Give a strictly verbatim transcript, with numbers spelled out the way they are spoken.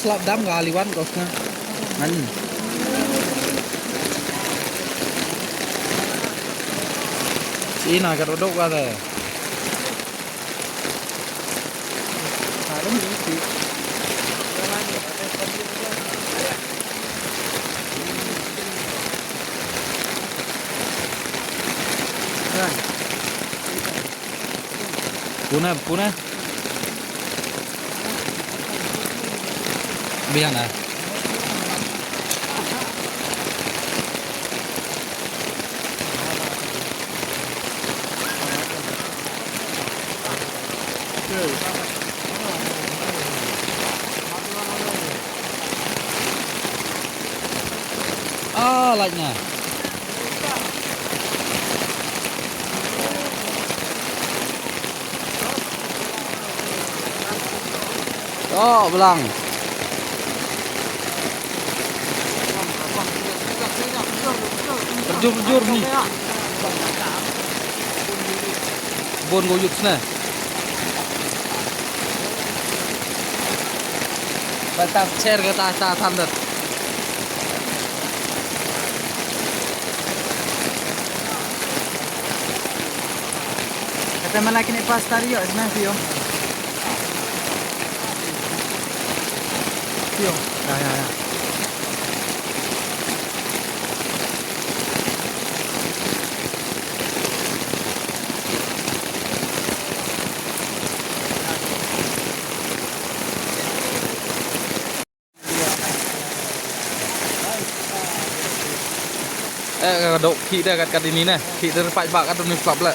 Slap dam ka liwan ko sna. Ngan. Ina ka rodok ka de. Puna, puna. Biang ah. Ah, light na. Oh, belang. Terjur, terjur ni. Bun ko yut sne. Ba ta cher ka ta, ta than dat. Kata mala kini pas tari yo, sna fiyo. Fiyo. Ya, ya, ya. Eh, ka dok ki da kat kat ini ne. Ki da paid ba kat ini flap le.